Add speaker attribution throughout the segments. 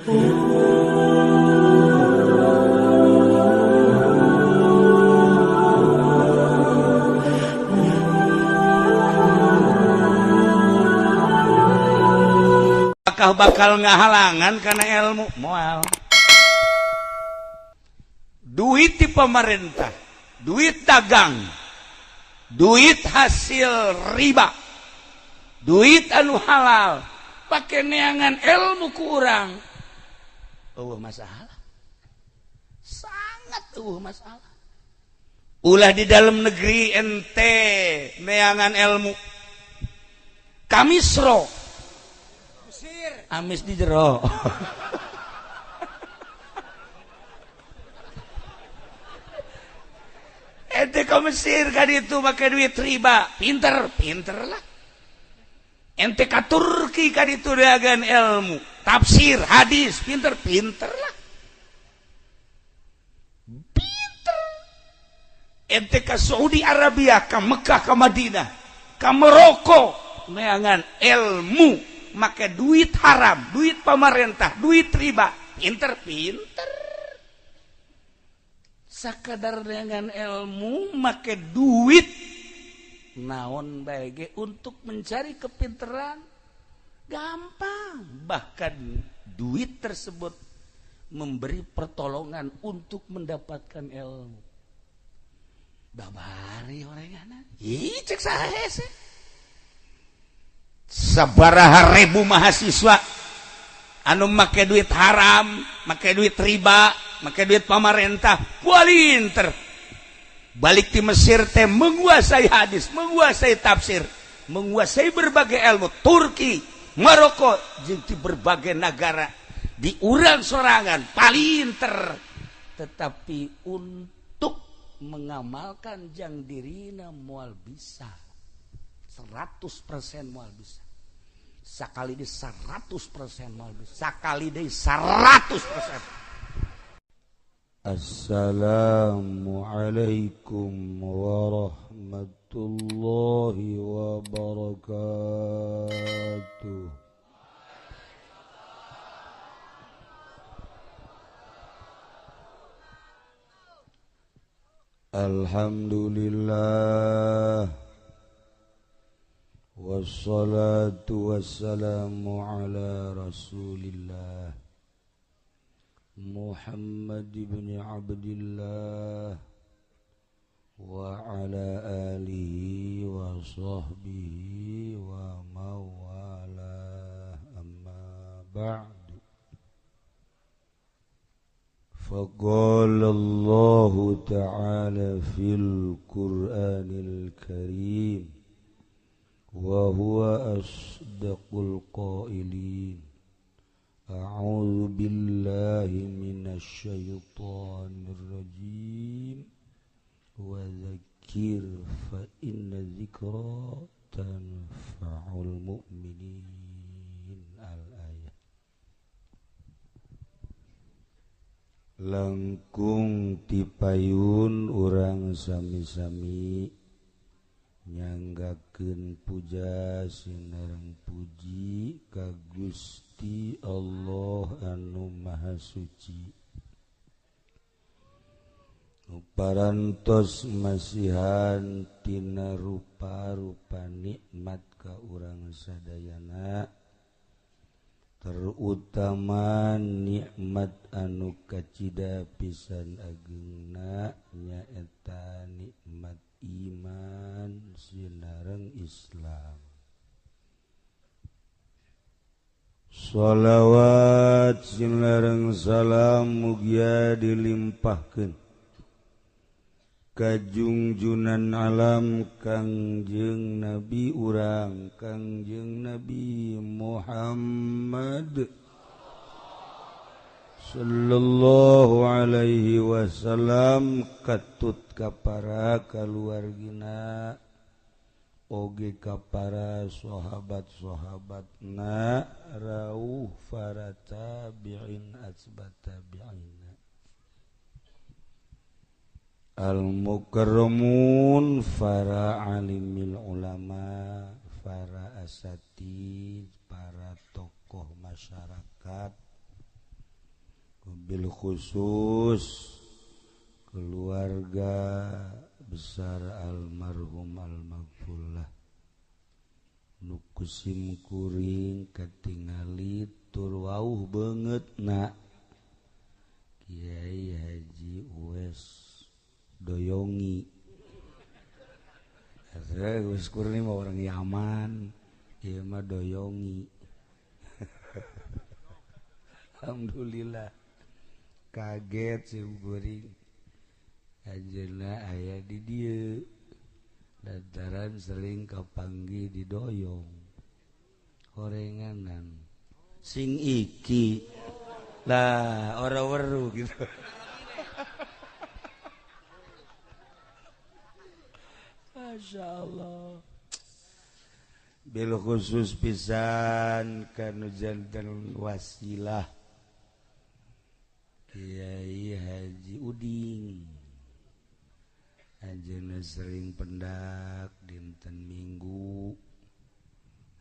Speaker 1: Apakah bakal ngahalangan karena ilmu? Moal. Duit di pemerintah, duit dagang, duit hasil riba, duit anu halal, pakai neangan ilmu kurang. Oh, masalah. Sangat masalah. Ulah di dalam negeri ente neangan ilmu. Kamisro amis di jero. Ente ke Mesir kan itu pakai duit riba, pinter, pinter lah. Ente ke Turki kan itu dagang ilmu, tafsir, hadis, pinter, pinter lah. Pinter. Ente ke Saudi Arabia, ke Mekah, ke Madinah, ke Maroko, neangan ilmu make duit haram, duit pemerintah, duit riba, pinter, pinter. Sakadar dengan ilmu make duit naon bae untuk mencari kepinteran gampang. Bahkan duit tersebut memberi pertolongan untuk mendapatkan ilmu. Babari orenganna. Ih, cek saha sih. Sabaraha ribu mahasiswa anu make duit haram, make duit riba, make duit pamarentah, kualinter. Balik di Mesir teh menguasai hadis, menguasai tafsir, menguasai berbagai ilmu. Turki, Maroko, jeung di berbagai negara di urang sorangan palinter. Tetapi untuk mengamalkan jang dirina moal bisa. 100% moal bisa. Sakali di 100% moal bisa. Sakali di 100%.
Speaker 2: Assalamualaikum warahmatullahi wabarakatuh. Alhamdulillah. Wassalatu wassalamu ala rasulillah Muhammad ibn Abdillah wa ala alihi wa sahbihi wa mawalah, amma ba'du. Faqala Allahu ta'ala fil Qur'anil Karim wa huwa asdaqul qailin. A'udzu billahi minasy syaithanir rajim. Wa dzakkir fa inna dzikra tanfa'ul mu'minin. Al-ayah. Langkung tipayun urang sami-sami nyanggakeun puja sinareng puji ka Gusti Allah anu Maha Suci. Parantos masihan tina rupa-rupa nikmat ka urang sadayana, terutama nikmat anu kacida pisan agengna nyaeta nikmat iman sinareng Islam. Sholawat sinareng salam mugia dilimpahkeun ka junjunan alam Kangjeng Nabi urang Kangjeng Nabi Muhammad sallallahu alaihi wasallam, katut ka para kaluargina oge ka para sahabat-sahabatna rauh para tabi'in asbat tabi'in al-mukarramun, para alimil ulama, para asatid, para tokoh masyarakat, Bil khusus keluarga besar almarhum almaghfurlah nu kusim kuring katingali tur wauh beungeutna Kiai Haji Uwais Doyongi. Uwais Qurni mah orang Yaman, ieu mah Doyongi. Alhamdulillah kaget sim kuring anjeunna aya di dieu lantaran sering kapanggih di doyong horenganan sing iki lah ora weruh gitu. Masya Allah. Bil khusus pisan kanu janten wasilah Kiai Haji Uding. Anjeunna sering pendak dinten Minggu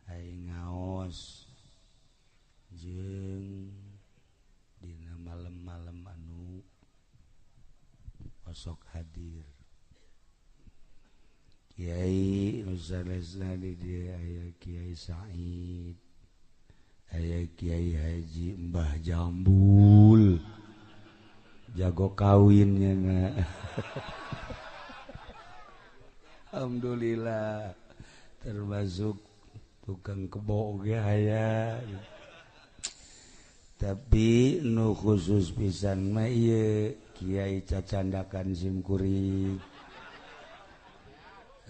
Speaker 2: aing ngaos jeung dina malam-malam anu osok hadir. Kiai nusanesna di dieu aya Kiai Said, aya Kiai Haji Mbah Jambul, jago kawinnya na. Alhamdulillah termasuk tukang kebo oge aya. Tapi nu khusus pisan mah ieu Kiai cacandakan sim kuring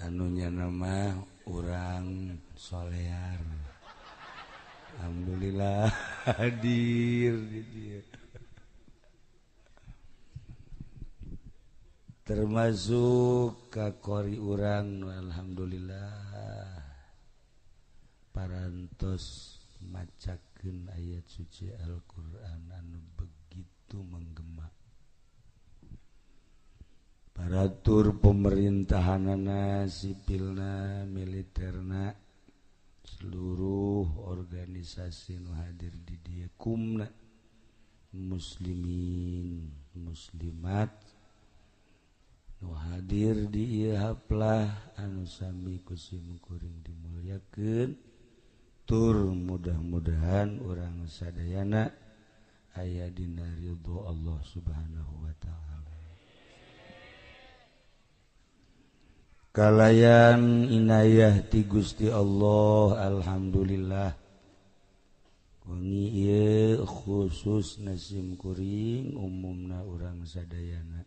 Speaker 2: anu nyana mah urang solear. Alhamdulillah hadir di dieu. Termasuk kakori urang alhamdulillah parantos macakeun ayat suci Al-Qur'an anu begitu menggema. Paratur pemerintahanana, sipilna, militerna, seluruh organisasi nu hadir di dieu kumna muslimin muslimat nu hadir di ieu haplah anu sami ku sim kuring dimulyakeun tur mudah-mudahan urang sadayana aya dina ridho Allah Subhanahu wa taala. Kalayan inayah ti Gusti Allah alhamdulillah wengi ieu khusus nasim kuring umumna urang sadayana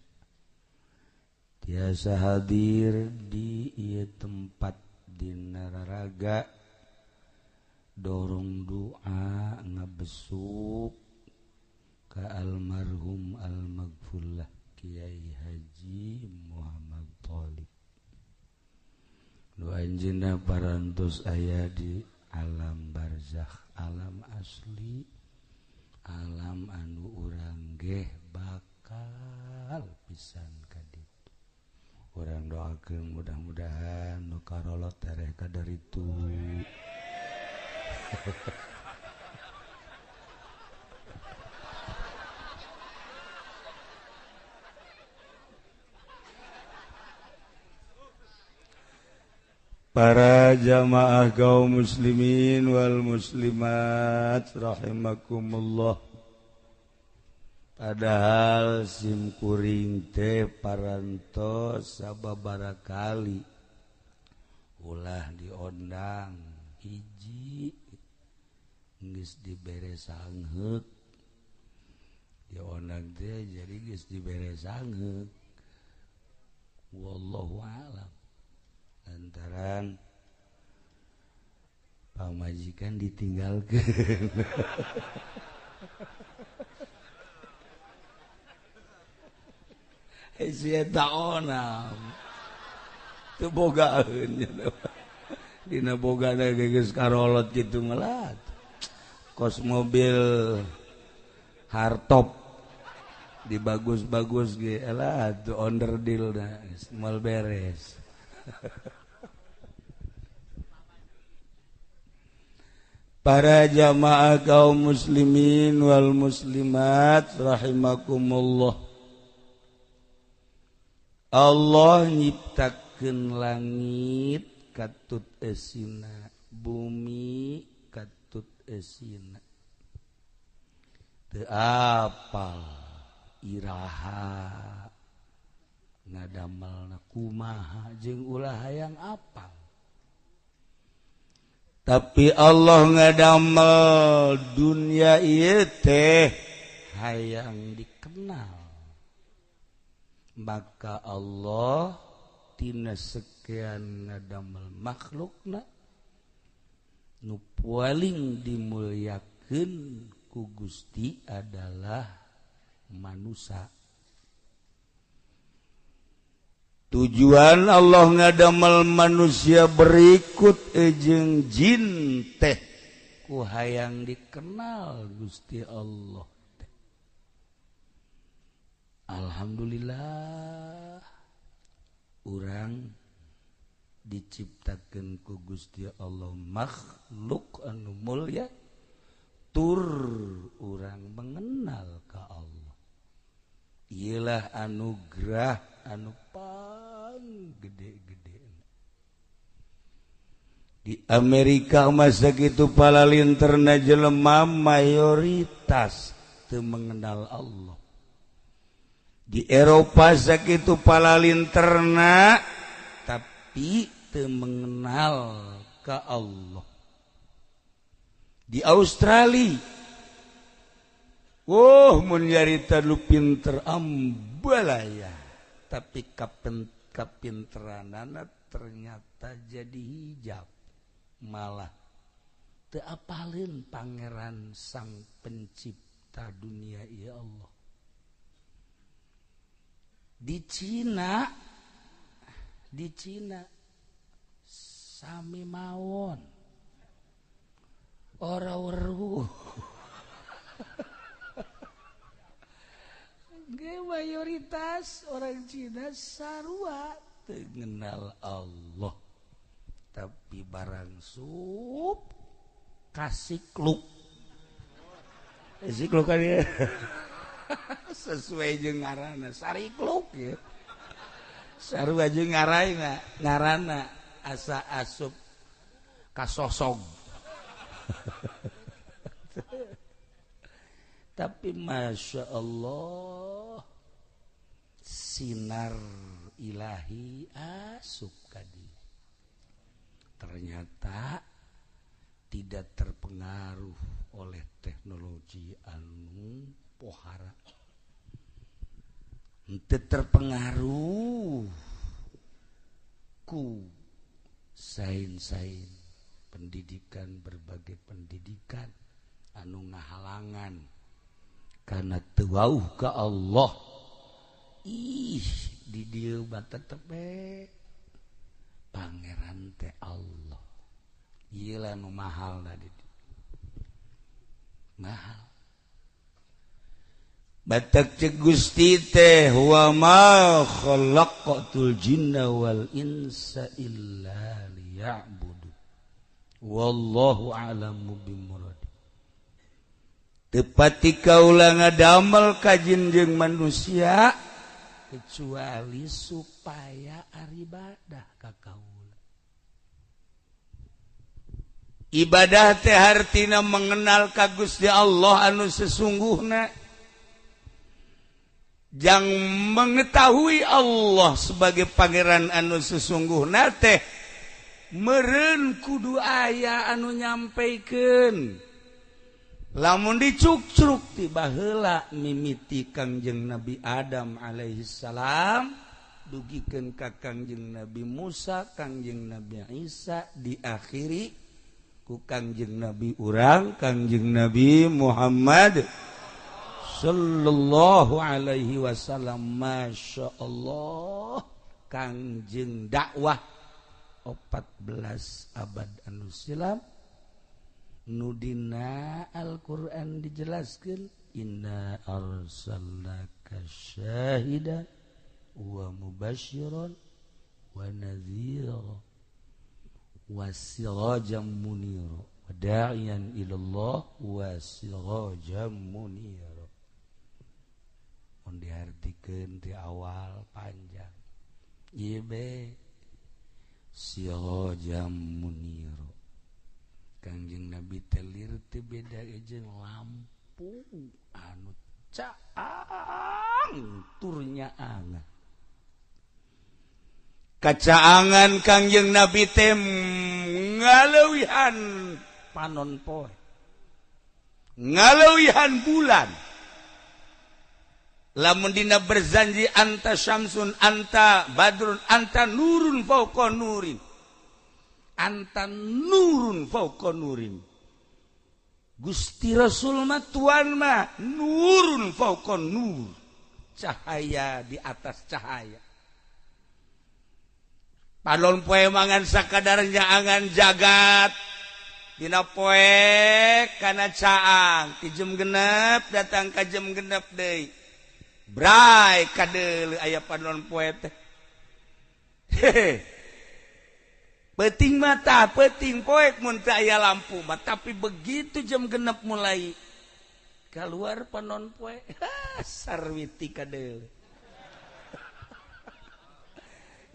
Speaker 2: tiasa hadir di ieu tempat dina raraga dorong doa ngabesuk ka almarhum almaghfurlah Kiai Haji Muhammad Thalib. Nu anjeunna parantos aya di alam barzakh, alam asli, alam anu urang geh bakal pisan ka ditu. Urang doakeun mudah-mudahan nu karolot tereh ka daritu. Para jamaah kaum muslimin wal muslimat rahimakumullah. Padahal sim kuring teh parantos sababaraha kali ulah diondang hiji geus dibere sangheuk, diondang teh jadi geus dibere sangheuk. Wallahu a'lam. Lantaran pamajikan ditinggalkeun. Si eta onam teu bogaeun dina bogana geus karolot kitu melat kos mobil hardtop dibagus-bagus ge elah tuh onderdil da moal beres. Para jamaah kaum muslimin wal muslimat rahimakumullah. Allah nyiptakeun langit katut esina, bumi katut esina. Teu apal iraha ngadamelna kumaha jeung ulah hayang apal. Tapi Allah ngadamel dunia ieu teh hayang dikenal. Maka Allah tina sekian ngadamel makhlukna nu paling dimuliakeun ku Gusti adalah manusia. Tujuan Allah ngadamel manusia berikut jeung jin teh ku hayang dikenal Gusti Allah teh. Alhamdulillah urang diciptakeun ku Gusti Allah makhluk anu mulia tur urang mengenal ka Allah. Iyalah anugerah anu pang gede-gede. Di Amerika masa gitu palalinterna jelema mayoritas teu mengenal Allah. Di Eropa sakitu palalinterna tapi teu mengenal ka Allah. Di Australia, oh mun nyarita lu pinter ambalaya, tapi kapinteranana ternyata jadi hijab, malah teu apaleun pangeran sang pencipta dunia ya Allah. Di Cina sami mawon ora weruh. Ge mayoritas orang Cina sarua teu ngenal Allah, tapi barang sup kasikluk kasikluk kan ya sesuai jeung ngaranna sarikluk ya sarua jeung ngaranna ngaranna asa asup kasosog. Tapi Masya Allah sinar ilahi asup ka dia. Ternyata tidak terpengaruh oleh teknologi anu pohara, henteu terpengaruh ku sains-sains pendidikan, berbagai pendidikan anu ngahalangan karena teu wauh ka Allah. Ih di dieu mah tetep pangeran teh Allah. Ieu lah nu mahal tadi, mahal. Batak cek Gusti teh wa ma khalaqatul jinna wal insa illa liya'budu wallahu a'lamu bimurad. Tepati kaula ngadamel ka jin jeung manusia kecuali supaya aribadah ka kaula. Ibadah teh hartina mengenal ka Gusti Allah anu sesungguhna. Jang mengetahui Allah sebagai pangeran anu sesungguhna teh meureun kudu aya anu nyampaikan. Lamun dicukcruk ti baheula mimiti Kangjeng Nabi Adam alaihi salam dugikeun ka Kangjeng Nabi Musa, Kangjeng Nabi Isa, diakhiri ku Kangjeng Nabi urang Kangjeng Nabi Muhammad sallallahu alaihi wasallam. Masya Allah Kangjeng dakwah 14 abad anu silam nudina Al-Qur'an dijelaskeun inna arsalnaka syahidan wa mubasysyiran wa nadhira wa sirajan munira. Wa da'iyan ilallah wa sirajan munira. Mun diartikeun ti awal panjang. Ieu be sirajan munira. Kangjeng Nabi telir teu beda jeung lampu anu caang turnya angan.
Speaker 1: Kacaangan Kangjeng Nabi teh ngaleuwihan
Speaker 2: panon poe,
Speaker 1: ngaleuwihan bulan. Lamun dina berzanji anta syamsun anta badrun anta nurun fauqa nurin. Anta nurun fauqa nurin. Gusti Rasul mah tuan mah nurun fauqa nur, cahaya di atas cahaya. Panon poe mangan sakadarnya angan jagat dina poe kana caang ti jam genep datang ka jam genep deui bray kadeuleu aya panon poe teh. Hehe. Peuting mata peuting poek mun teu aya lampu mah, tapi begitu jam genep mulai keluar panon poe sarwiti kadeuleu.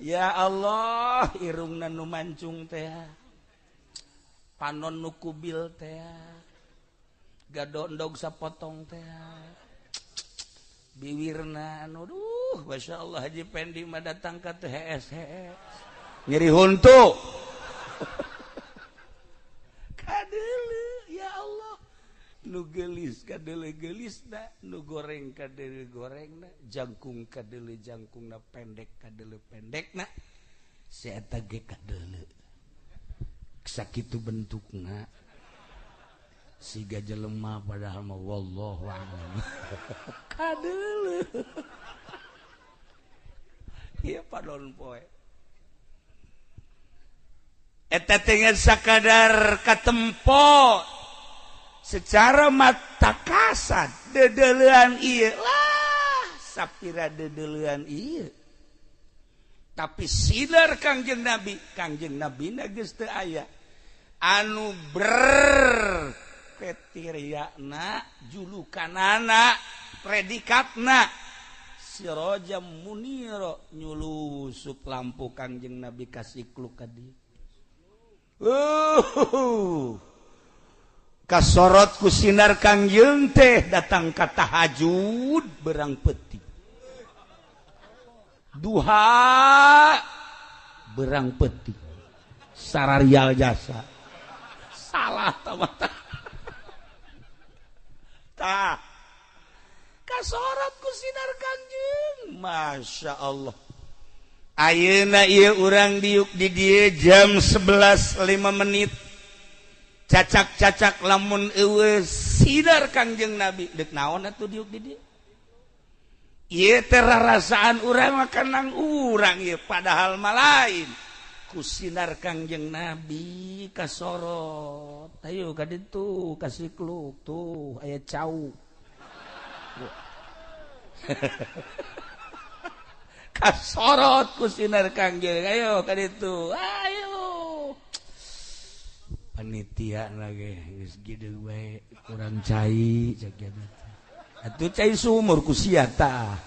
Speaker 1: Ya Allah, irungna nu mancung teh, panon nu kubil teh, gadondog sapotong teh, biwirna anu duh, Masya Allah Haji Pendi mah datang ka teh hees hees nyeri huntu. Kadeuleu ya Allah, nu geulis kadeuleu geulisna, nu goreng kadeuleu gorengna, jangkung kadeuleu jangkungna, pendek kadeuleu pendekna, si eta ge kadeuleu sakitu bentukna siga jelema padahal mah wallahu a'lam. Kadeuleu ieu panon poe eta teh sakadar katempo secara mata kasat dedelean ieu lah sapira dedelean ieu, tapi sinar Kangjeng Nabi, Kangjeng Nabi na geus teu aya anu berpetiriana julukanana predikatna siraja munira nyulusup lampu Kangjeng Nabi kasikluk ka dieu. Kasorot ku sinar Kangjeng teh datang ka tahajud berang peuting, duha berang peuting, sararial jasa salah tamata tah kasorot ku sinar Kangjeng. Masya Allah, ayeuna ieu urang diuk di dieu jam 11.05 cacak-cacak lamun eueuh sinar Kangjeng Nabi deuk naon atuh diuk di dieu? Ieu teh rarasaan urang mah kanang urang ieu, padahal mah lain ku sinar Kangjeng Nabi kasorot. Ayo ka ditu kasikluk tuh aya cau. Kasorot ku sinar Kangjeng, ayo ka ditu, ayo panitia lagi geus gideu bae kurang cai cek atuh cai sumur ku sia tah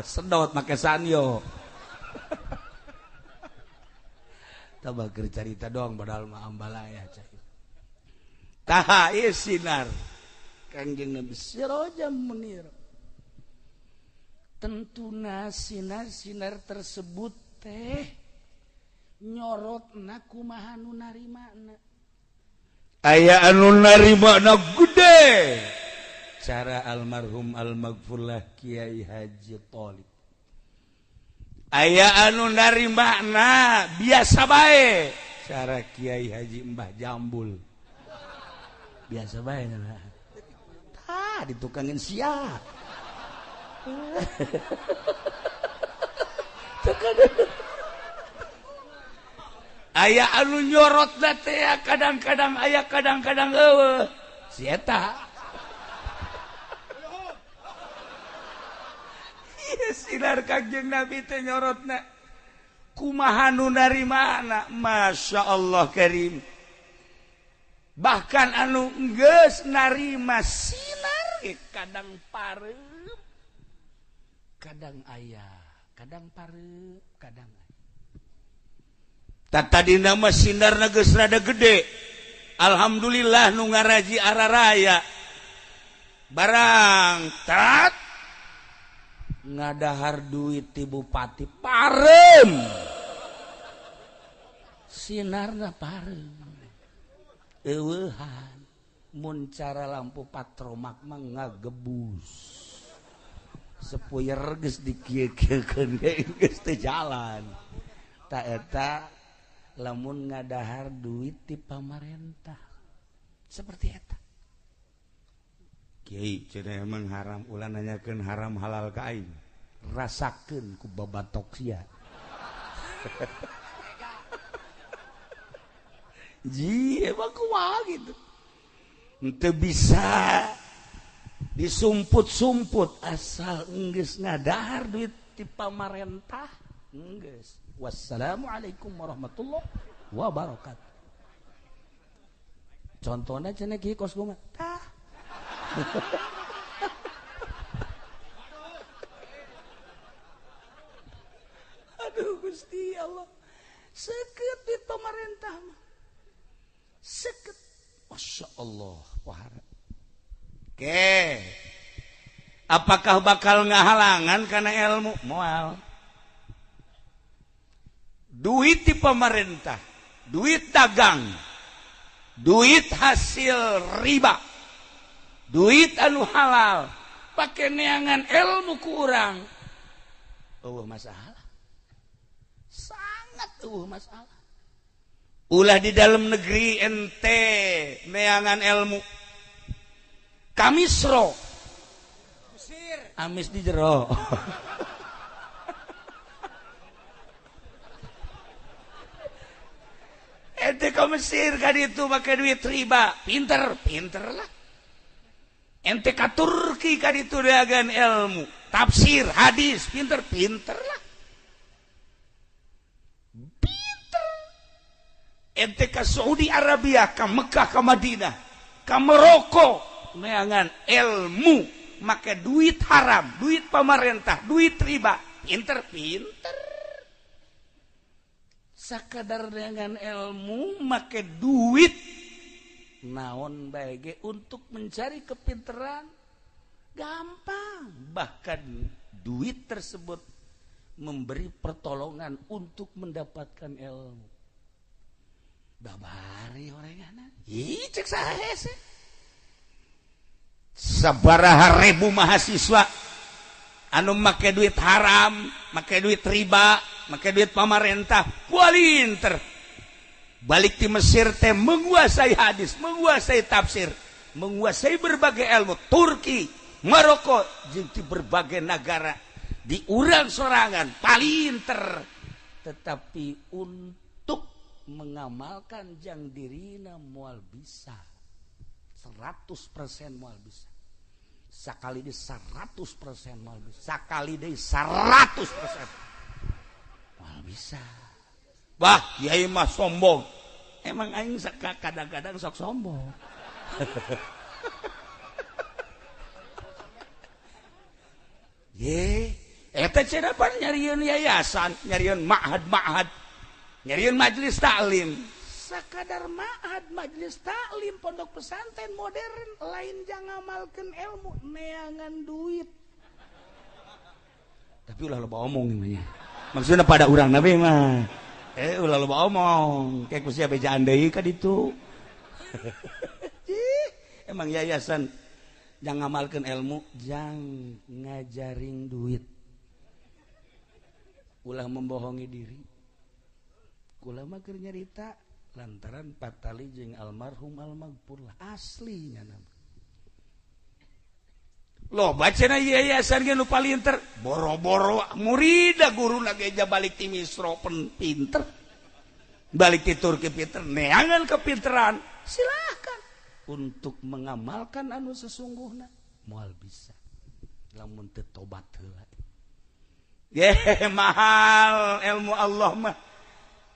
Speaker 1: sedot make sanyo. Tah bageur carita doang padahal mah ambalaya cai. Tah ieu sinar Kangjeng Nabi siraja munir. Tentuna sinar-sinar tersebut teh nyorotna kumaha nu narimana. Aya anu narimana gede cara almarhum almaghfurlah Kiai Haji Thalib. Aya anu narimana biasa bae cara Kiai Haji Mbah Jambul. Biasa bae nah. Tah ditukangin sia. Aya anu nyorot teh kadang-kadang aya kadang-kadang eueuh si eta. Ieu sinar Kangjeng Nabi teh nyorotna kumaha nu narimana. Masya Allah karim. Bahkan anu geus narima sinar ge kadang pareup, kadang aya, kadang pareup, kadang aya. Tadina mah sinarna geus rada gede. Alhamdulillah nu ngaraji araraya. Barang tat ngadahar duit ti bupati parem. Sinarna parem. Eueuhan mun cara lampu patromak mah ngagebus. Sepuyer geus dikieu-kieukeun geus teu jalan. Ta eta lamun ngadahar duit ti pamarentah. Seperti eta. Kiai cenah emang haram ulah nanyakeun haram halal ka aing. Rasakeun ku babatok sia. Ji emang kumaha gitu. Henteu bisa disumput-sumput asal enggeus ngadahar duit ti pamarentah enggeus. Wassalamualaikum warahmatullahi wabarakatuh. Contohna cenah kieu kos kumaha? Tah. Aduh Gusti Allah. Seukeut di pamarentah mah. Seukeut. Masya Allah pohara. Oke. Apakah bakal ngahalangan karena ilmu? Moal. Duit di pemerintah, duit dagang, duit hasil riba, duit anu halal, pakai neangan ilmu kurang. Eueuh masalah. Sangat eueuh masalah. Ulah di dalam negeri ente neangan ilmu. Kamisro. Mesir. Amis di jero. Ente ke Mesir kan itu pakai duit riba, pinter, pinter lah. Ente ke Turki kan itu dagang ilmu, tafsir, hadis, pinter, pinter lah. Pinter. Ente ke Saudi Arabia, ke Mekah, ke Madinah, ke Maroko, neangan ilmu, make duit haram, duit pemerintah, duit riba, pinter, pinter. Sakadar dengan ilmu make duit naon bae ge untuk mencari kepinteran gampang, bahkan duit tersebut memberi pertolongan untuk mendapatkan ilmu. Babari orenganan. Ih cek saha hese. Sabaraha ribu mahasiswa anu make duit haram, make duit riba, make duit pamarentah, kualinter. Balik di Mesir teh menguasai hadis, menguasai tafsir, menguasai berbagai ilmu. Turki, Maroko, jeung di berbagai negara di urang sorangan palinter. Tetapi untuk mengamalkan jang dirina moal bisa. 100% moal bisa. Sakali di 100% moal bisa. Sakali deui 100% moal bisa. Bah, kiai mah sombong. Emang aing kadang-kadang sok sombong. Ye, eta cenah pan nyarieun yayasan, nyarieun ma'had-ma'had, nyarieun majelis taklim. Sakadar ma'had, majelis taklim, pondok pesantren modern lain jang ngamalkeun ilmu, neangan duit. Tapi ulah loba omong ieu mah. Maksudna pada urang nabi mah. Ulah loba omong, kayak ku sia bejaan deui ka ditu. Emang yayasan jang ngamalkeun ilmu, jang ngajarin duit. Ulah membohongi diri. Kula mah keur nyarita lantaran patali jeung almarhum almaghfur lah aslinya nama. Loh bacana yayasan ge nu palinter boro-boro murida guruna ge balik ti Misro pinter. Balik ti Turki pinter, neangan kepinteran silahkan. Untuk mengamalkan anu sesungguhna moal bisa. Lamun teu tobat heula. Ye mahal ilmu Allah mah.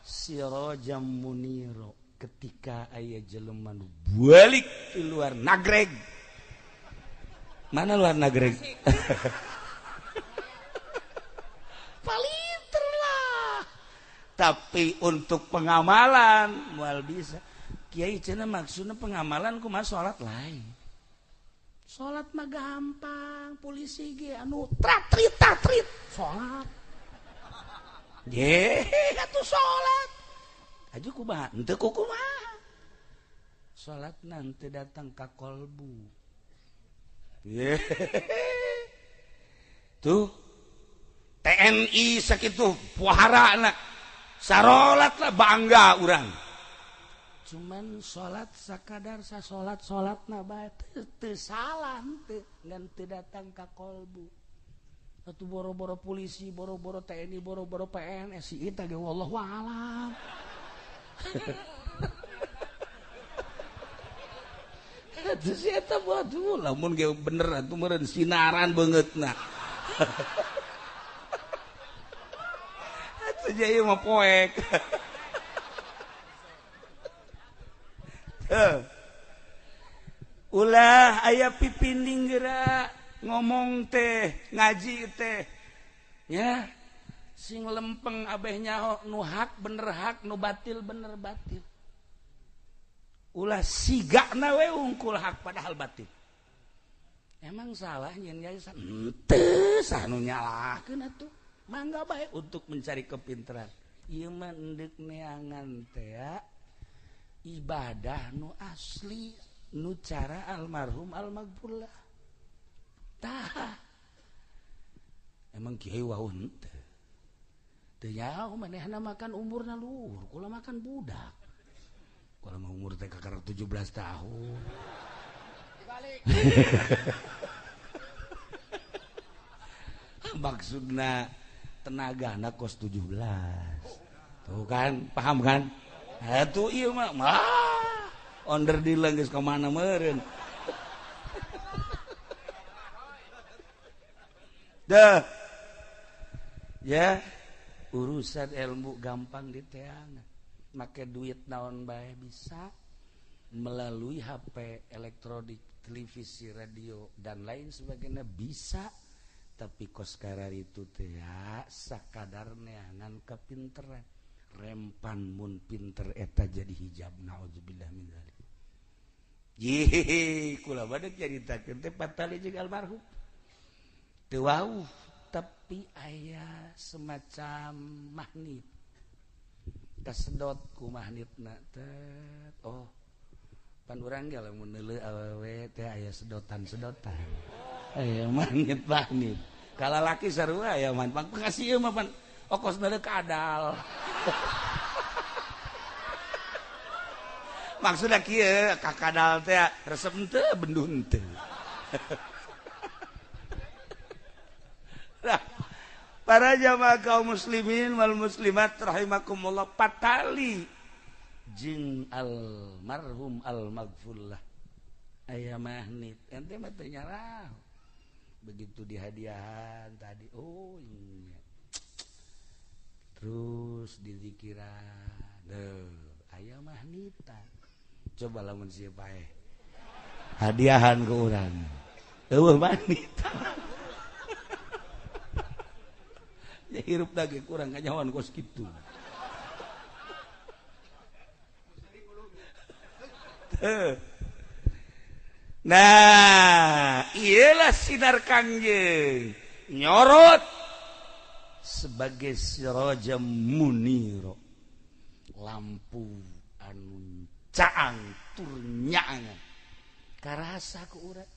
Speaker 1: Sirajam muniro, Ketika aya jelema nu balik di luar nagreg. Mana luar nagreg? Palinter lah. Tapi untuk pengamalan moal bisa. Kiai cenah maksudna pengamalan kumaha salat lain. Salat mah gampang, polisi ge anu tratrit tatrit salat. Ye, atuh salat. Aju kumaha? Henteu kumaha. Salat nanti datang ka kolbu. Yeah. Tuh TNI sakitu puharana sarolat lah bangga urang. Cuman salat sakadar sasolat salatna bae teu salah teu ngan teu datang ka kolbu. Atuh boro-boro polisi, boro-boro TNI, boro-boro PNS si eta ge wallahu alam. Atuh si eta batu lamun ge bener atuh meureun sinaran beungeutna. Atuh ieu mah poek. Ulah aya pipinding geura ngomong teh, ngaji teh. Ya, sing lempeng abeh nyaho nu hak bener hak, nu batil bener batil. Ulah sigana we ungkul hak padahal batil. Emang salah nyeun yayasan? Henteu, sah nu nyalahkeun atuh. Mangga bae untuk mencari kepintaran. Ieu mah endek neangan teh ibadah nu asli nu cara almarhum almaghfurlah. Tah. Emang kiai wau henteu. Teu nyaho manehna makan umurna luhur, kula makan budak. Kalau mau umur teh kakara 17 tahun.
Speaker 3: Dibalik.
Speaker 1: Maksudna tenagana kos 17. Tuh kan, paham kan? Atuh ieu mah onder dilang geus ka mana meureun. Dah. Ya, urusan ilmu gampang diteangan. Make duit naon bae bisa melalui HP, elektronik, televisi, radio dan lain sebagainya bisa. Tapi kos karar itu teh sakadar neangan kepinteran. Rempan mun pinter eta jadi hijab, naudzubillah min dzalik. Ye, kula badak caritakeun teh patali jeung almarhum. Teu wauh, tapi aya semacam magnet. Kasedot ku magnetna teh. Oh, pan urang ge lamun neuleuh awewe teh aya sedotan-sedotan. Aya magnet-magnet. Kalalaki sarua aya man pengasih ieu mah pan okos neuleuh kadal. Maksudna kieu ka kadal teh resep henteu benduh henteu. Nah, para jamaah kaum muslimin wal muslimat rahimakumullah, patali jeung almarhum almaghfurlah aya magnet ente mah teu nyarah. Begitu dihadiahan tadi, oh iya. Terus dizikiran, deuh aya magneta. Coba lamun sieu paeh hadiahan ke urang eueuh magneta. Ya hirup lagi kurang kanyawan kos kitu. Nah, iyalah sinar Kangjeng nyorot sebagai siraja muniro, lampu anu caang tur nyaangan. Karasa ku urang,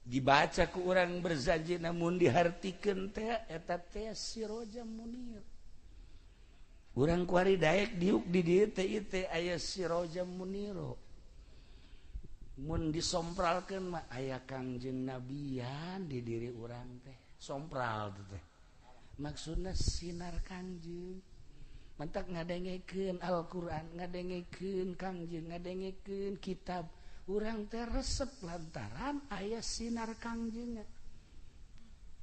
Speaker 1: dibaca ku urang berjanji namun dihartikeun teh eta teh siraja munir. Urang kuari daek diuk di dieu teh ieu teh aya siraja muniro. Mun disompralkeun mah aya Kangjeng Nabian di diri urang teh. Sompral teh. Maksudna sinar Kangjeng. Mantak ngadengekeun Al-Qur'an, ngadengekeun Kangjeng, ngadengekeun kitab. Urang teh resep lantaran aya sinar Kangjeng.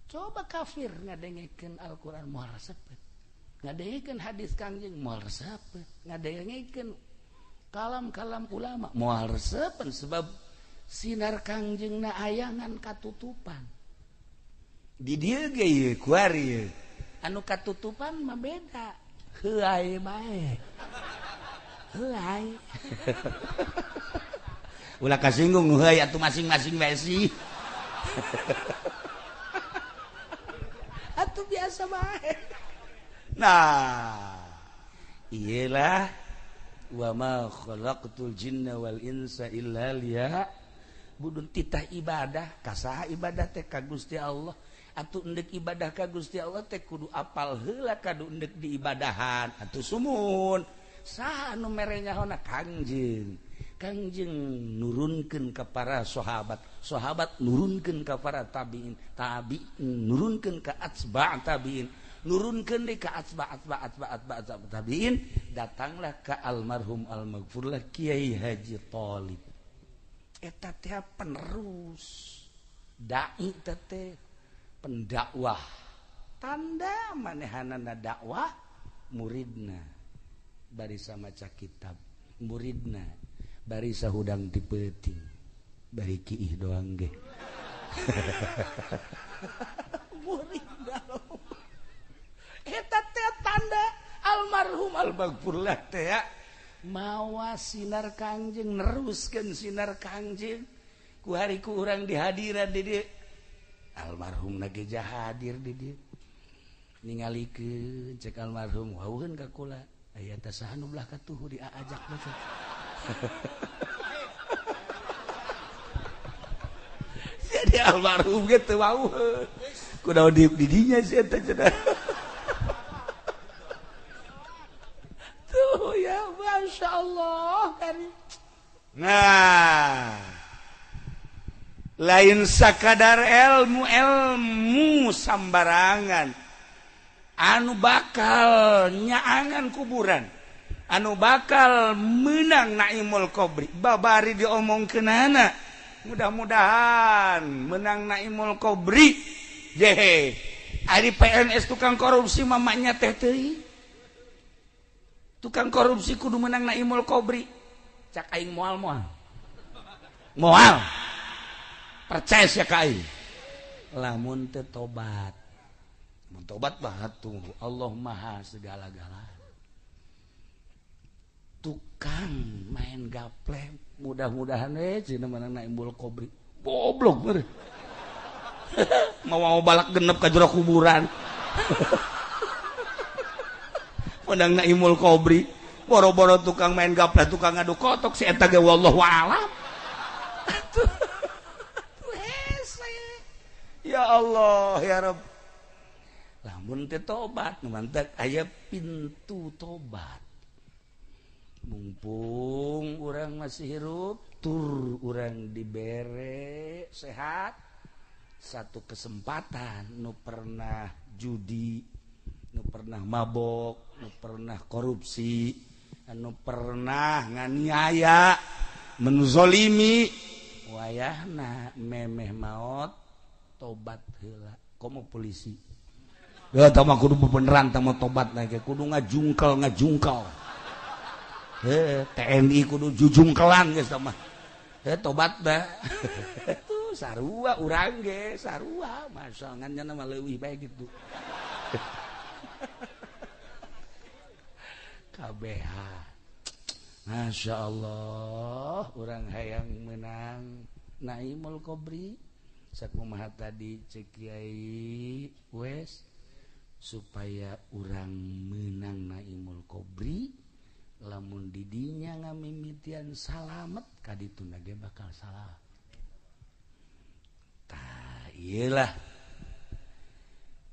Speaker 1: Coba kafir ngadengekeun Al-Qur'an moal resep. Ngadengekeun hadis Kangjeng moal resep. Ngadengekeun Kalam-kalam ulama moal resepen sebab sinar Kangjengna ayangan katutupan. Di dieu ge ieu kuari ieu. Anu katutupan mah beda. Heuay bae. Heuay. Ulah kasinggung nu heuay atuh masing-masing bae sih. Atuh biasa bae. Nah, iyalah wa ma khalaqtul jinna wal insa illa liya'budun, titah ibadah kasaha ibadah teh ka Gusti Allah. Atuh endek ibadah ka Gusti Allah teh kudu apal heula kadu endek diibadahan. Atuh sumun saha anu mere nyahona? Kangjeng. Kangjeng nurunkeun ka para sahabat, sahabat nurunkeun ka para tabiin, tabiin nurunkeun ka atsba' tabiin, nurunkeun deui ka atsba' atsba' atsba' atsba' atsba' tabiin, datanglah ka almarhum almaghfurlah Kiai Haji Thalib. Eta teh penerus dai teh pendakwah. Tanda manehanana dakwah muridna barisa maca kitab, muridna barisa hudang ti peuting, bari kiih doang ge. Muridna eta teh tanda almarhum almaghfurlah teh mawa sinar Kangjeng, neruskeun sinar Kangjeng. Ku hari ku urang dihadiran di dieu, almarhum na ge hadir di dieu. Ningalikeun cek almarhum wauheun ka kula, aya teh saha nu belah katuhu diajak teh. Jadi almarhum ge teu wauheun. Kunaon di dinya sih eta cenah. Tuh ya Masya Allah karim. Nah, lain sakadar ilmu ilmu sambarangan anu bakal nyaangan kuburan, anu bakal menang naimul kobri babari diomongkeunana. Mudah-mudahan menang naimul kobri. Jehe ari PNS tukang korupsi mamanya teh teuing. Tukang korupsi kudu menang naimul kobri. Cak aing moal moal. Moal. Percaya sia ka aing. Lamun teu tobat. Mun tobat mah atuh Allah Maha segala-gala. Tukang main gaple mudah-mudahan we cenah menang naimul kobri. Goblok bener. Mau balak genep ka jero kuburan. Menang naimul kobri. Boro-boro tukang main gaple, tukang ngadu kotok si eta ge wallahu alam. Atuh hese. Ya Allah ya Rabb. Lamun teh tobat, mantak aya pintu tobat. Mumpung urang masih hirup, tur urang dibere sehat, satu kesempatan nu pernah judi, nu pernah mabok, nu pernah korupsi, anu pernah nganiaya, menzolimi, wayahna memeh maot tobat heula. Komo polisi. Ya tah mah kudu beneran tah mah tobat na ge kudu ngajungkel. Heh, TNI kudu jujungkelan geus tah mah. Heh, tobat dah. Tuh sarua urang ge, sarua masalah ngan nya mah leuwih bae kitu. KBH. Masya Allah, orang hayang menang naimul kobri. Sakumaha tadi cek Kiai wes supaya urang menang naimul kobri, lamun didinya ngamimitian salamet kadituna ge bakal salah. Tah iyalah.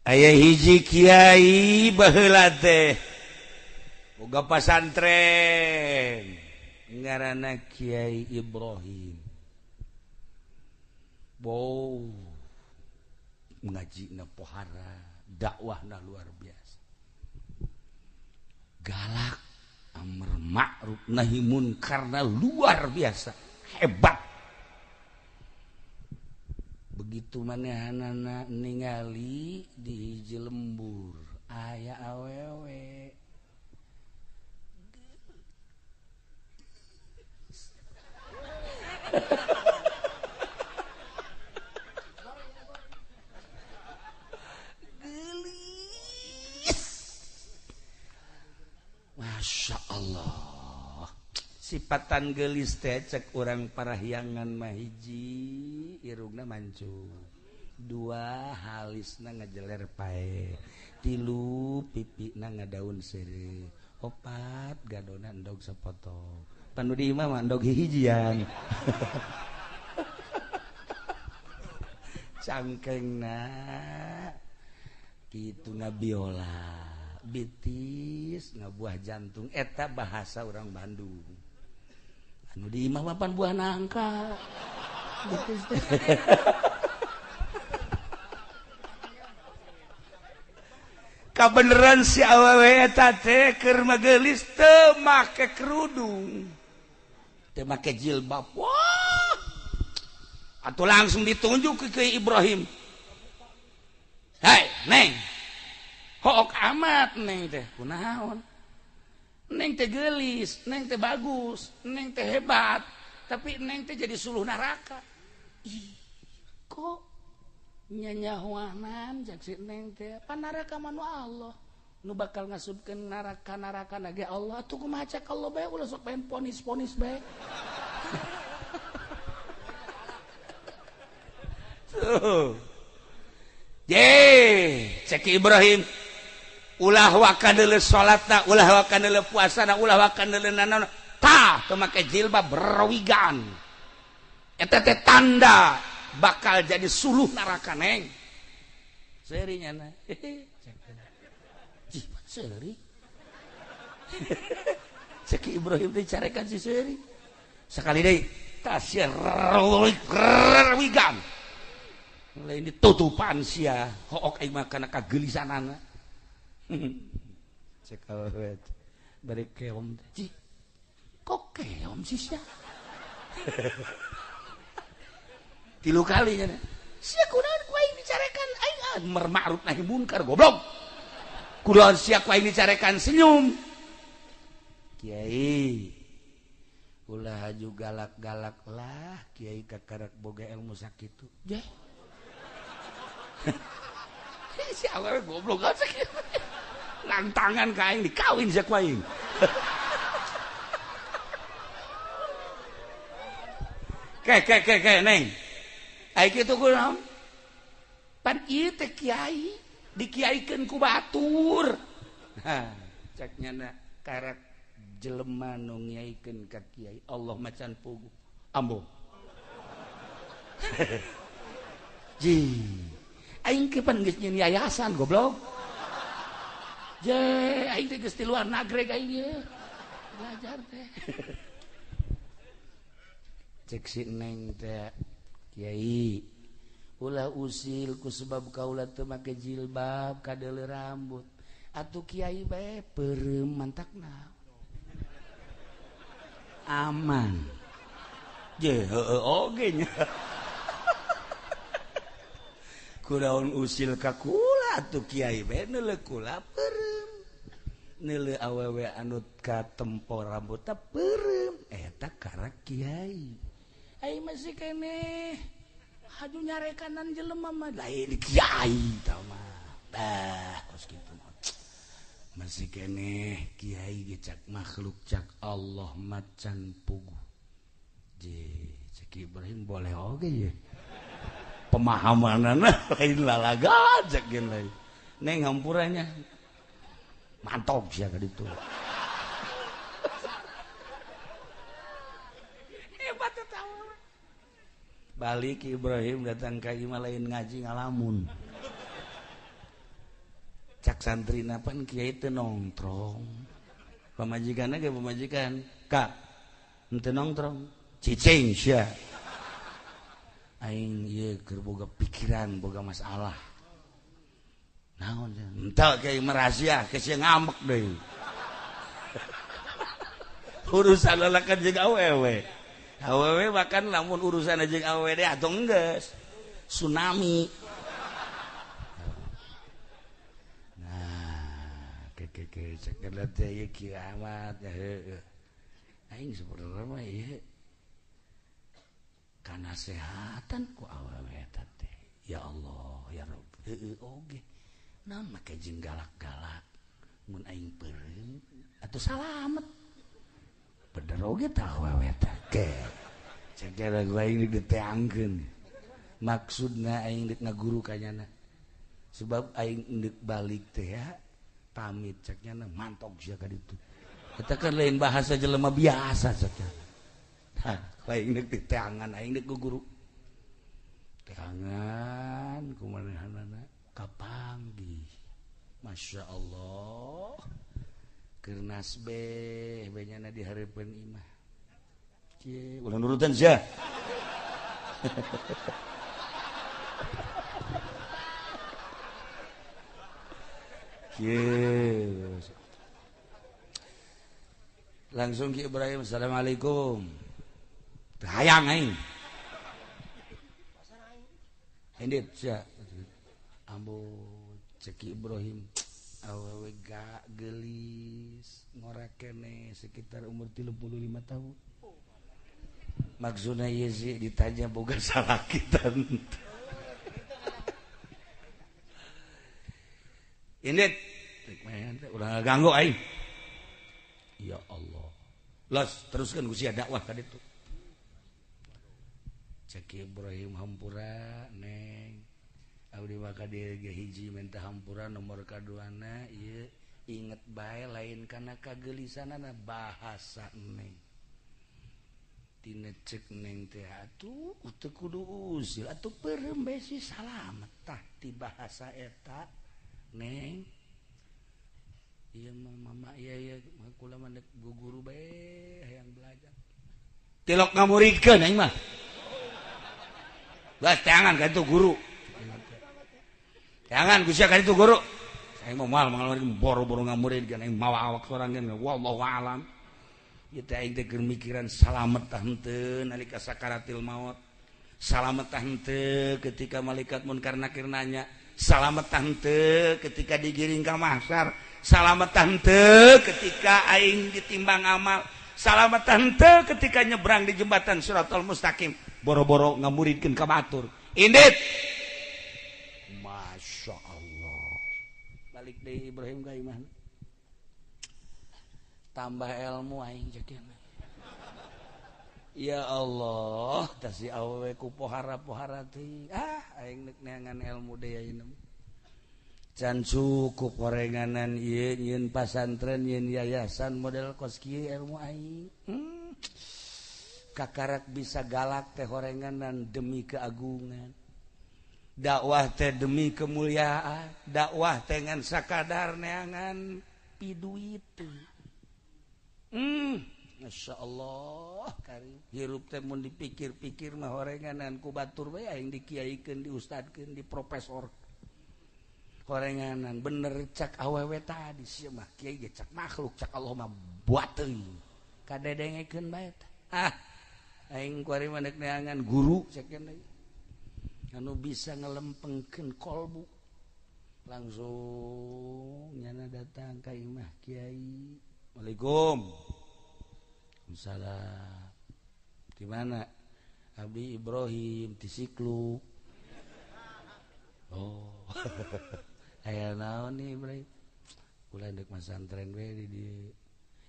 Speaker 1: Aya hiji kiai baheula teh boga pasantren ngaranna Kiai Ibrahim. Wow, ngajina pohara, dakwahna luar biasa. Galak, amar ma'ruf nahi munkarna luar biasa, hebat. Begitu manehanana ningali di hiji lembur aya awewe. Sipatan geulis teh cek urang parahyangan mah hiji irungna mancung, dua halisna ngajeler pae, tilu pipina ngadaun seureuh, opat gadona endog sapotong. Panu di imah mah endog hihijian. Cangkengna kitu ngabiola, bitis ngabuah jantung eta bahasa urang Bandung. Anu di imah mah pan buah nangka. Bitis teh. Kabeneran si awewe eta teh keur mageulis teu make kerudung, teu make jilbab. Wah, atuh langsung ditunjuk ke Ibrahim. Hei neng, hook amat neng teh, kunaon? Neng teh geulis, neng teh bagus, neng teh hebat, tapi neng teh jadi suluh neraka. Ih, kok nyanyahuanan cek si neng teh, pan neraka mah nu Allah, nu bakal ngasupkeun neraka-neraka ge Allah, atuh kumaha cek Allah bae ulah sok pengen ponis-ponis bae. Tuh. Ye, cek Ibrahim, ulah waka deuleu salatna, ulah waka deuleu puasana, ulah waka deuleu nanaon. Tah, teu make jilbab berwigan. Eta teh tanda bakal jadi suluh neraka neng. Seuri nyana. Cih, seuri. Cek Ibrahim teh carekan si seuri. Sekali deui, tasya wigan. Lain ditutupan sia, hook aing mah kana kageulisanana. Cek awewe bari keom. Cih, kok keom sih sia? Tilu kali nya. Sia kunaon ku aing dicarekan aing amar ma'ruf nahi munkar goblok. Kunaon sia ku aing dicarekan senyum. Kiai ulah haju galak-galak lah, kiai kakarak boga ilmu sakitu. Jeh. Si awewe goblok aja kieu. Lantangan ka aing dikawin sia ku aing. Ke ke ke ke neng. Ai kitu kunaon? Pan ieu teh kiai, dikiaikeun ku batur. Ha, cek nyana karak jelema nu ngiaikeun ka kiai Allah macan puguh. Ambo. Ji. Aing ke pan geus nyeun yayasan goblok. Je, aing teh geus di luar nagreg aing ieu. Belajar teh. Cek si neng teh kiai ulah usil ku sebab kaula teu make jilbab kadeuleu rambut. Atuh kiai bae peureum mantakna. Aman. Je heueuh oge nya. Kunaon usil ka kula atuh kiai bae neuleuh kula peureum. Neuleuh awewe anu katempo rambutna peureum eta karak kiai. Ai masih keneh haju nyarekanan jelema mah lain kiai tah mah. Bah kos kitu mah. Masih keneh kiai ge cak makhluk cak Allah macan puguh. Je cek Ibrahim boleh oge ye. Pemahamanana lain lalaga cek gen lain. Neng hampuranya mantap sia ka ditu. Hebat eta. Balik Ibrahim datang ka imah lain ngaji ngalamun. Cak santrina pan kiai teu nongtrong. Pamajikanna ge pamajikan, "Kak, henteu nongtrong." Cicing sia. Aing ieu keur boga pikiran, boga masalah. Naon sia? Henteu kiai merahasia, ke sia ngambek deui. Urusan lalakan jeung awewe. Awewe bahkan lamun urusan jeung awewe deh atuh enggeus. Tsunami. Nah, ke ke ke cek teh ieu kieu amat ya heueuh. Aing sebenarnya mah ieu kanasehatan ku awewe eta teh. Ya Allah, ya Rabb. Heueuh oge. Naon make jeung galak-galak mun aing peureum atuh salamet. Bener oge tah awewe teh. Ke. Cek gua aing diteangkeun. Maksudna aing deuk ngaguru ka nyana. Sebab aing deuk balik teh ya pamit cek nyana mantok sia ka ditu. Eta kan lain bahasa jelema biasa cek nyana. Hah, aing deuk diteangan aing deuk guru. Teangan kumanehanana kapanggih. Masya Allah. Keur nasbeh we nyana di hareupeun imah. Kieu ulah nurutan sia. Kieu. Langsung Ki Ibrahim, assalamualaikum. Teu hayang aing. Indit sia. Ambo cek Ki Ibrahim awewe ga gelis ngora kene sekitar umur 35 tahun. Maksudna ieu sih ditanya boga salaki tante. Indit ulah ganggu aing. Ya Allah. Los teruskan ku sia dakwah ka ditu. Cek Ibrahim hampura neng. Abdi maka dia hiji minta hampura nomor kaduana ieu inget bae lain kana kagelisanana bahasa neng. Tina cek neng teh atuh teu kudu usil atuh peureum bae si salamet tah ti bahasa eta neng. Ieu mah mama ieu ieu kula mah deuk guru bae hayang belajar. Tilok ngamuridkeun aing mah. Bas teangan ka itu guru. Jangan ku sia ka itu guru. Aing mah moal mangaluarkeun boro-boro ngamuridkeun aing mawa awak sorangan wallahu alam. Ieu teh aing teh keur mikiran salamet tah henteu nalika sakaratil maut. Salamet tah henteu ketika malaikat munkar nakir nanya. Salamet tah henteu ketika digiring ka mahsyar. Salamet tah henteu ketika aing ditimbang amal. Salamet tah henteu ketika nyebrang di jembatan Shiratal Mustaqim. Boro-boro ngamuridkeun ka batur. Indit. Masya Allah. Balik deui Ibrahim ka imahna. Tambah ilmu aing jadiana. Ya Allah, tah si awewe ku pohara-pohara teh. Ah, aing deuk neangan ilmu deui ayeuna. Can cukup horenganan ieu nyieun pasantren nyieun yayasan model kos kieu ilmu aing. Kakarak bisa galak teh horenganan demi keagungan. Dakwah teh demi kemuliaan, dakwah teh ngan sakadar neangan piduit. Masya Allah, karim. Hirup teh mun dipikir-pikir mah horenganan ku batur we aing dikiaikeun, diustadkeun, diprofesor. Horenganan bener cak awewe tadi sia mah kiai ge cak makhluk cak Allah mah buat teuing. Kadedengekeun bae teh. Ah, aing kuari mah deuk neangan guru cek deui. Anu bisa ngelempengkeun kolbu. Langsung nyana datang ka imah kiai. Waalaikum. Salam. Di mana? Abdi Ibrahim di Siklu. Oh. Aya naon nih Ibrahim? Kula deuk masantren we di dieu.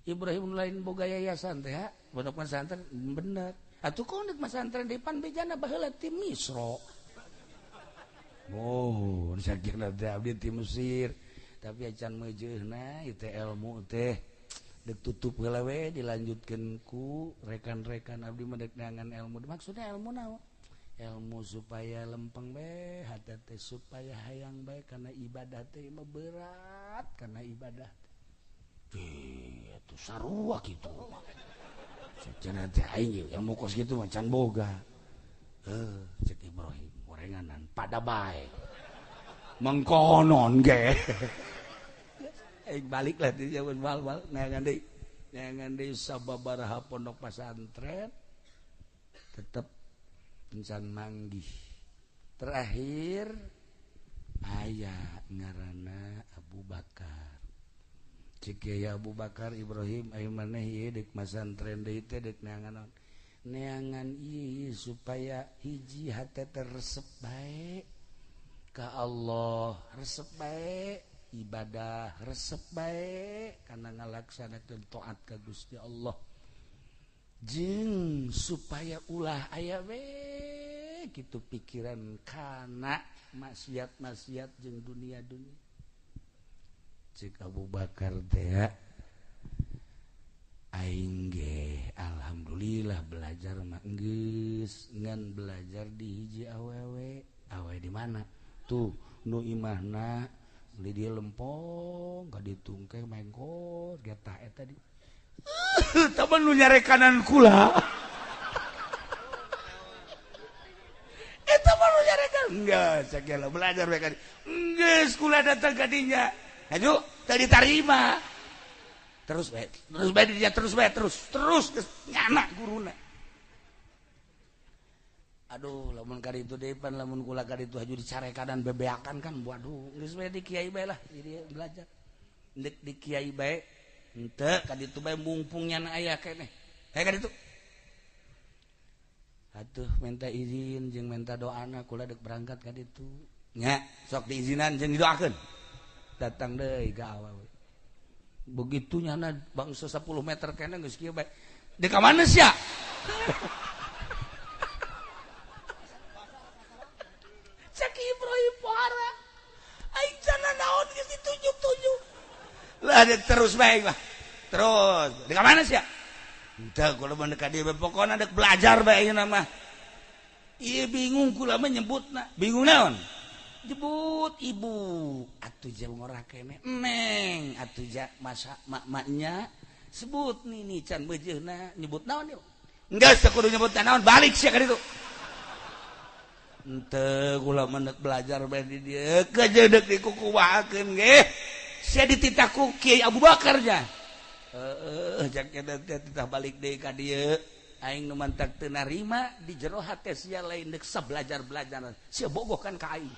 Speaker 1: Ibrahim lain boga yayasan teh ha? Pondok pesantren bener. Atuh kok deuk masantren di pan bejana baheula ti Misro. Oh, sakira teh abdi ti Mesir. Tapi acan meujeuna ieu teh ilmu teh deuk tutup heula we dilanjutkeun ku rekan-rekan abdi mah deuk neangan ilmu. Maksudna ilmu naon? Ilmu supaya lempeng bae hate teh supaya hayang bae kana ibadah teh mah berat kana ibadah teh. Itu sarua kitu. Cenah teh aing ilmu kos kitu mah can boga. Cek Ibrahim gorenganan pada bae. Mengkonon ge. Aing balik lah di jaman bal-bal neangan deui. Neangan deui sababaraha pondok pesantren tetep encan manggih. Terakhir aya ngaranna Abu Bakar. Cek ya Abu Bakar Ibrahim ayo maneh ieu deuk masantren deui teh deuk neangan naon. Neangan ieu supaya hiji hate teh resep bae ka Allah, resep bae ibadah, resep bae kana ngalaksanakeun taat ka Gusti Allah. Jeung supaya ulah aya we kitu pikiran kana maksiat-maksiat jeung dunia-dunia. Cek Abu Bakar teh aing ge alhamdulillah belajar mah geus ngan belajar di hiji awewe. Awewe di mana? Tuh nu imahna di dieu lempong ka ditungkeng mengkot getah eta di temen nu nyarekanan kula. Eta mah nu nyarekan. Enggak, sagala belajar we ka geus kula datang ka dinya. Hayu teu ditarima. Terus bae, terus bae dinya terus bae terus, terus nyana guruna. Aduh, lamun ka ditu deui pan lamun kula ka ditu haju dicarekanan bebeakan kan waduh, geus bae di kiai bae lah jadi belajar. Ndek di kiai bae henteu ka ditu bae mungpung nyana aya keneh. Hayu ka ditu. Atuh minta izin jeung minta doana kula deuk berangkat ka ditu. Nya, sok diizinan jeung didoakeun. Datang deui ka awewe. Begitu nyana bangsa 10 meter keneh geus kieu bae. Deuk ka mana sia? Cek Ibrahim pohara. Aing cenah naon geus ditunjuk-tunjuk. Lah terus bae mah. Terus, di mana sih ya? Entah kula mah ka dieu pokona dek belajar bae ayeuna mah. Ieu bingung kula mah nyebutna. Bingung naon? Jebut ibu. Atuh ja ngorah keneh. Neng, atuh ja masa mak-maknya sebut nini can beujeuna nyebut naon ieu? Enggeus teu kudu nyebut naon, balik sia ka ditu. Henteu kula mah dek belajar bae di dieu, kejeudek dikukumahakeun ge. Sia dititah ku Kiai Abu Bakar nya. Heeh, cak eta teh titah balik deui ka dieu. Aing nu mantak teu narima di jero hate sia lain deuk sabelajar-belajar. Sia bogoh kan ka aing.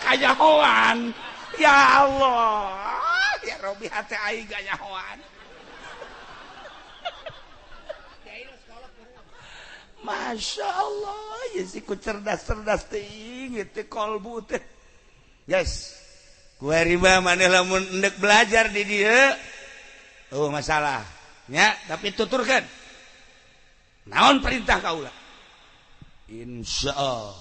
Speaker 1: Kanyahoan. Ya Allah. Ya Robi hate aing kanyahoan. Masya Allah, ya si ku cerdas-cerdas teuing ieu kolbu teh. Yes. Kuari mah maneh lamun endek belajar di dieu oh masalah nya, tapi tuturkeun naon perintah kaula insyaallah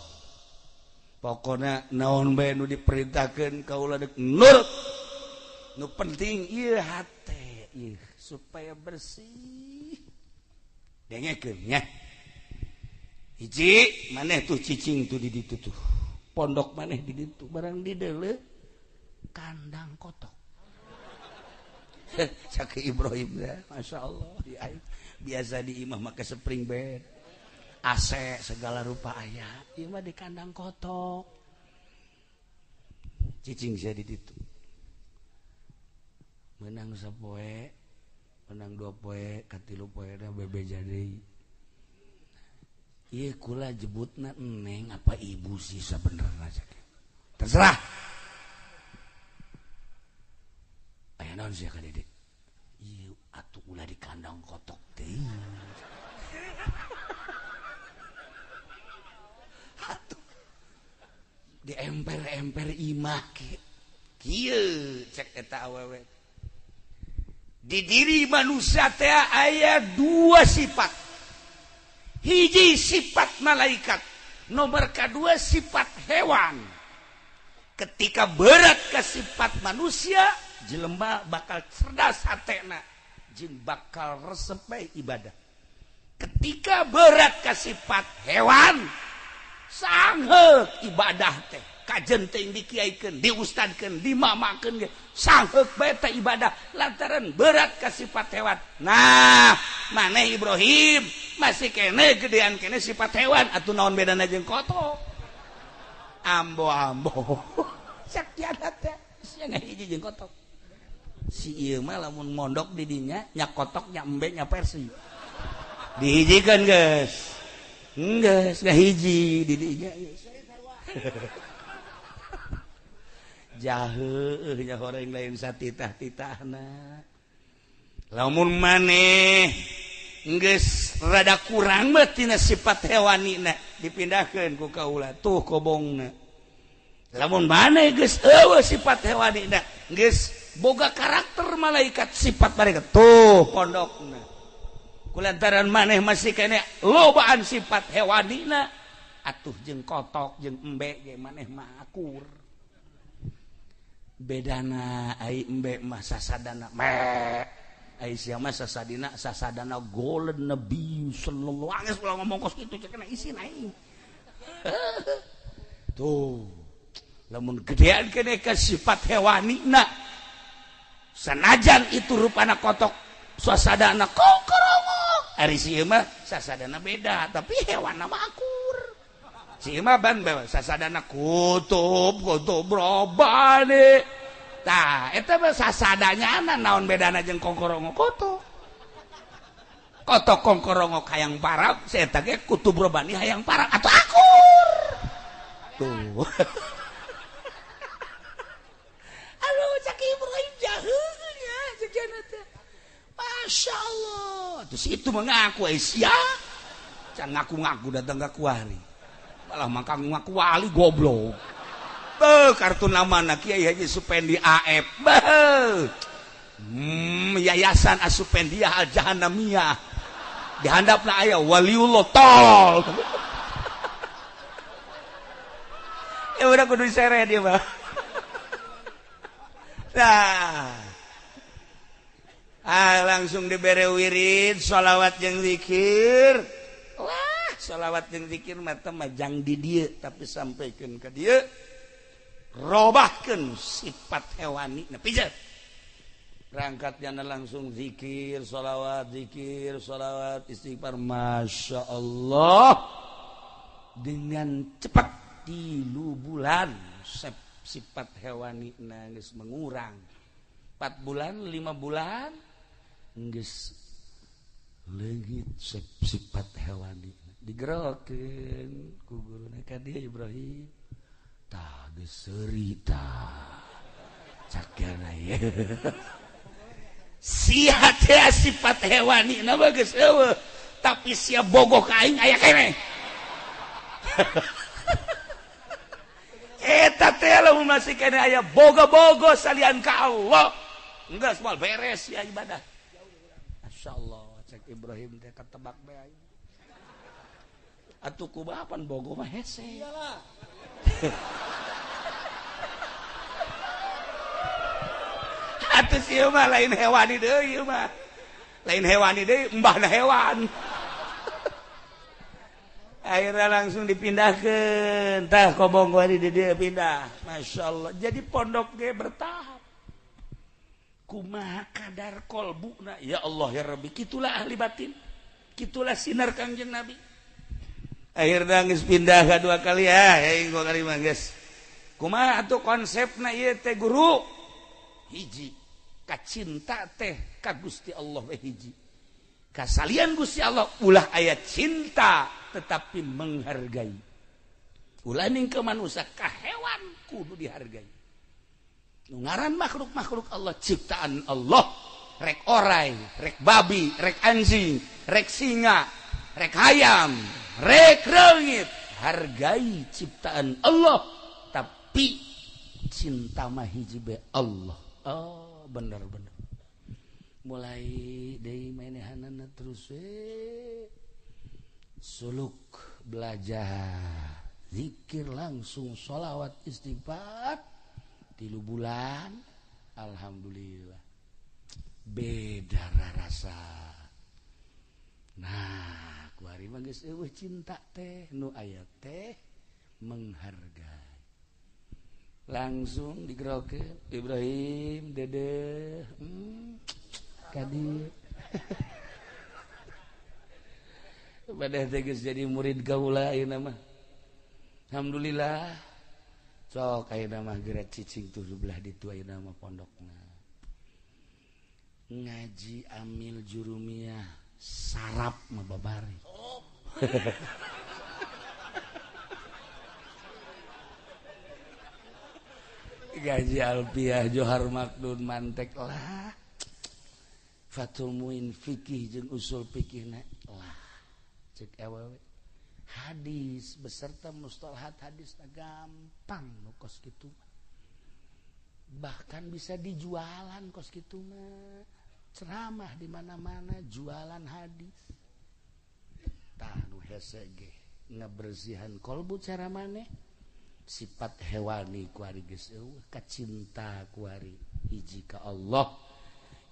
Speaker 1: pokona naon bae nu diperintahkeun kaula deuk nurut. Nu penting ieu hate ieu supaya bersih. Dengekeun nya. Hiji maneh tuh cicing tuh di ditu tuh pondok maneh di ditu barang di deuleu kandang kotok. Cak Ibrahim ya, Masya Allah di aing biasa di imah make spring bed, AC segala rupa aya, ieu mah di kandang kotok. Cicing sia di ditu. Menang sapoe, menang dua poe, katilu poe da bebeja deui. Ieu kula jebutna neng apa ibu sih sabenerna cak. Terserah. Aya naon sia ka Dede? Ieu atuh ulah di kandang kotok teh. Atuh di emper-emper imah kieu cek eta awewe. Di diri manusia teh aya dua sifat. Hiji sifat malaikat, nomor kedua sifat hewan. Ketika berat ke sifat manusia, jelema bakal cerdas hatena, jeung bakal resep bae ibadah. Ketika berat ke sifat hewan, sangheuk ibadah teh kajen teh dikiaikeun, diustadkeun, dimamakeun ge sangheuk bae teh ibadah lantaran berat ke sifat hewan. Nah, maneh Ibrahim masih kene gedean kene sifat hewan atuh naon bedana jeung kotok. Ambo-ambo. Sakiana teh sia ngahiji jeung kotok. Si ieu mah lamun mondok di dinya nya kotok nya embe nya persi. Dihijikeun geus. Geus ngahiji di dinya geus. Jaheuh nya horeng lain satitah-titahna. Lamun maneh geus rada kurang mah tina sifat hewanina dipindahkeun ku kaula tuh kobongna. Lamun maneh geus eueuh sifat hewanina geus boga karakter malaikat sifat malaikat tuh pondokna. Kulantaran maneh masih kene lobaan sifat hewanina atuh jeung kotok jeung embe ge maneh mah akur. Bedana ai embe mah sasadana me ai sia mah sasadina sasadana golden nabi sallallahu alaihi wasallam ngomong kos kitu cek kena isin aing. Tuh lamun gedean kene ka sifat hewanina sanajan itu rupana kotok suasadana kokorongo ari si ieu mah sasadana beda tapi hewanna mah akur. Si ieu mah ban sasadana kutub kutub robani tah eta mah sasadanya naon bedana jeung kokorongo kotok kotok kongkorongo hayang parab si eta ge kutub robani hayang parab atuh akur tuh. Aduh cak Ibrahim jaheunya cek teh Masya Allah. Terus itu mengaku sia can ngaku-ngaku datang ka kuari malah mangka ngaku wali goblok. Beuh kartu namana Kiai Haji Supendi AF. Beuh. Yayasan Asupendiyah Al Jahannamiyah. Dihandapna aya waliullah tol. Ya udah kudu diseret dia mah. Nah. Ah, langsung dibere wirid sholawat jeung zikir. Wah, sholawat jeung zikir mah teh mah jang di dieu tapi sampaikeun ka dieu. Robahkeun sifat hewani na pijet. Berangkatnya langsung zikir, sholawat, istighfar. Masya Allah. Dengan cepat 3 bulan sifat hewani geus mengurang. 4 bulan, 5 bulan geus leungit sifat hewani. Digerokeun ku guruna ka dieu Ibrahim. Tah geus seuri tah. Cakana ye. Sia teh sifat hewani na mah geus eueuh, tapi sia bogoh ka aing aya keneh. Eta teh lamun masih keneh aya boga-bogo salian ka Allah. Geus moal beres ya ibadah. Masyaallah cek Ibrahim teh katebak bae aing. Atuh kumaha pan bogo mah hese. Iyalah. Atuh ieu mah lain hewani deui ieu mah. Lain hewani deui embahna hewan. Akhirnya langsung dipindahkeun. Tah kobong di dieu pindah. Masyaallah. Jadi pondok ge bertahap. Kumaha kadar kolbuna ya Allah ya Rabbi. Kitulah ahli batin. Kitulah sinar Kangjeng Nabi. Akhirnya geus pindah ka 2 kali ya, aing 2 kali mah geus. Kumaha atuh konsepna ieu teh guru? Hiji kacinta teh ka Gusti Allah we hiji. Kasalian Gusti Allah ulah aya cinta tetapi menghargai. Ulah ning ke manusia ka hewan kudu dihargai. Nu ngaran makhluk-makhluk Allah ciptaan Allah, rek orai, rek babi, rek anjing, rek singa, rek hayam, rek reungit, hargai ciptaan Allah tapi cinta mah hiji be Allah. Oh, bener-bener. Mulai deui manehanana terus suluk belajar zikir langsung sholawat istighfar 3 bulan alhamdulillah beda rasa. Nah, kuari mah geus eueuh cinta teh nu aya teh menghargai. Langsung digerokeun Ibrahim Dede kadi pada teh geus jadi murid kaula ayeuna mah. Alhamdulillah. Sok ayeuna mah geura cicing tuh belah ditu ayeuna mah pondokna. Ngaji amil jurumiyah sarap mah babari. Gaji alfiah Johar Makdun mantek lah. Fathul Muin fikih jeung usul fikihna lah. Cek awewe hadis beserta mustalahat hadis gampang nu kos kitu mah. Bahkan bisa dijualan kos kitu mah. Ceramah di mana-mana, jualan hadis. Tah nu hese ge ngabersihan kolbu cara maneh, sifat hewani kuari geus eueuh, kacinta kuari hiji ka Allah.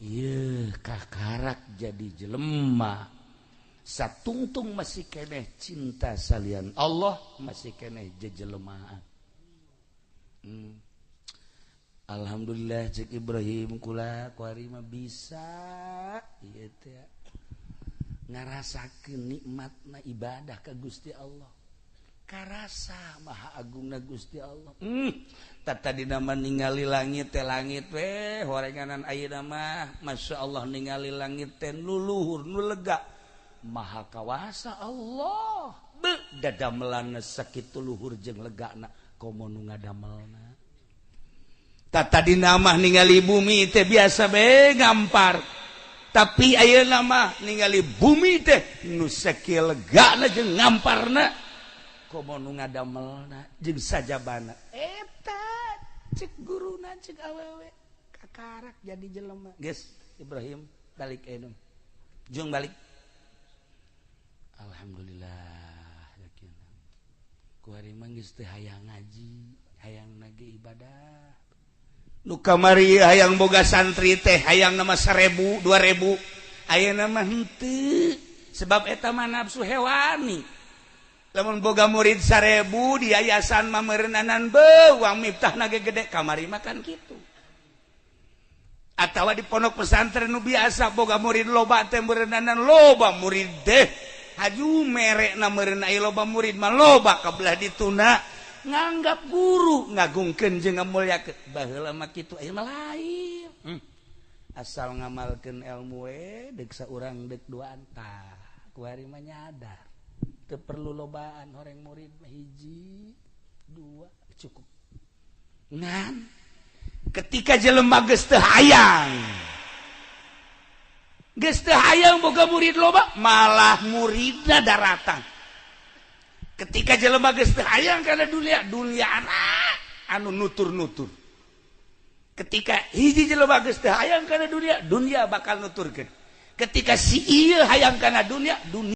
Speaker 1: Ieu kakarak jadi jelema satungtung masih keneh cinta salian Allah, masih keneh jejelemaan. Alhamdulillah cek Ibrahim kula kuari mah bisa ieu teh ngarasakeun nikmatna ibadah ka Gusti Allah. Karasa maha agungna Gusti Allah. Tadi nama ningali langit teh langit we horenganan, ayeuna mah Masya Allah ningali langit teh nu luhur nu lega. Maha kawasa Allah. Be dadamelanna sakitu luhur jeung legana komo nu ngadamelna. Tadi nama ningali bumi teh biasa be ngampar, tapi ayeuna mah ningali bumi teh nu sakieu legana jeung ngamparna komo nu ngadamelna jeung sajabana. Eta cek guruna, cek awewe kakarak jadi jelema. Geus Ibrahim balik ayeuna jeung balik. Alhamdulillah yakin kuari mah geus teu hayang ngaji, hayang nage ibadah. Nu kamari hayang boga santri teh hayang nama 1000 2000, ayeuna mah henteu, sebab eta mah nafsu hewani. Lamun boga murid 1000 di yayasan mah meureunnanan beuang miftah nage gede, kamari mah kan kitu. Atawa di pondok pesantren nu biasa boga murid loba teh meureunnanan loba murid teh haju merekna meureun aya loba murid mah loba kabelah dituna nganggap guru ngagungkeun jeung ngamulyakeun. Baheula mah kitu, aya mah lain. Asal ngamalkeun ilmu we deuk saurang deuk duaan, tah kuari mah nyadar teu perlu lobaan horeng murid mah, hiji dua cukup. Ngan ketika jelema geus teu hayang, geus teu hayang boga murid loba, malah muridna daratang. Ketika jelema geus teu hayang kana dunia, dunia anu nutur-nutur. Ketika hiji jelema geus teu hayang kana dunia, dunia bakal nuturkeun. Ketika si ieu hayang kana dunia, dunia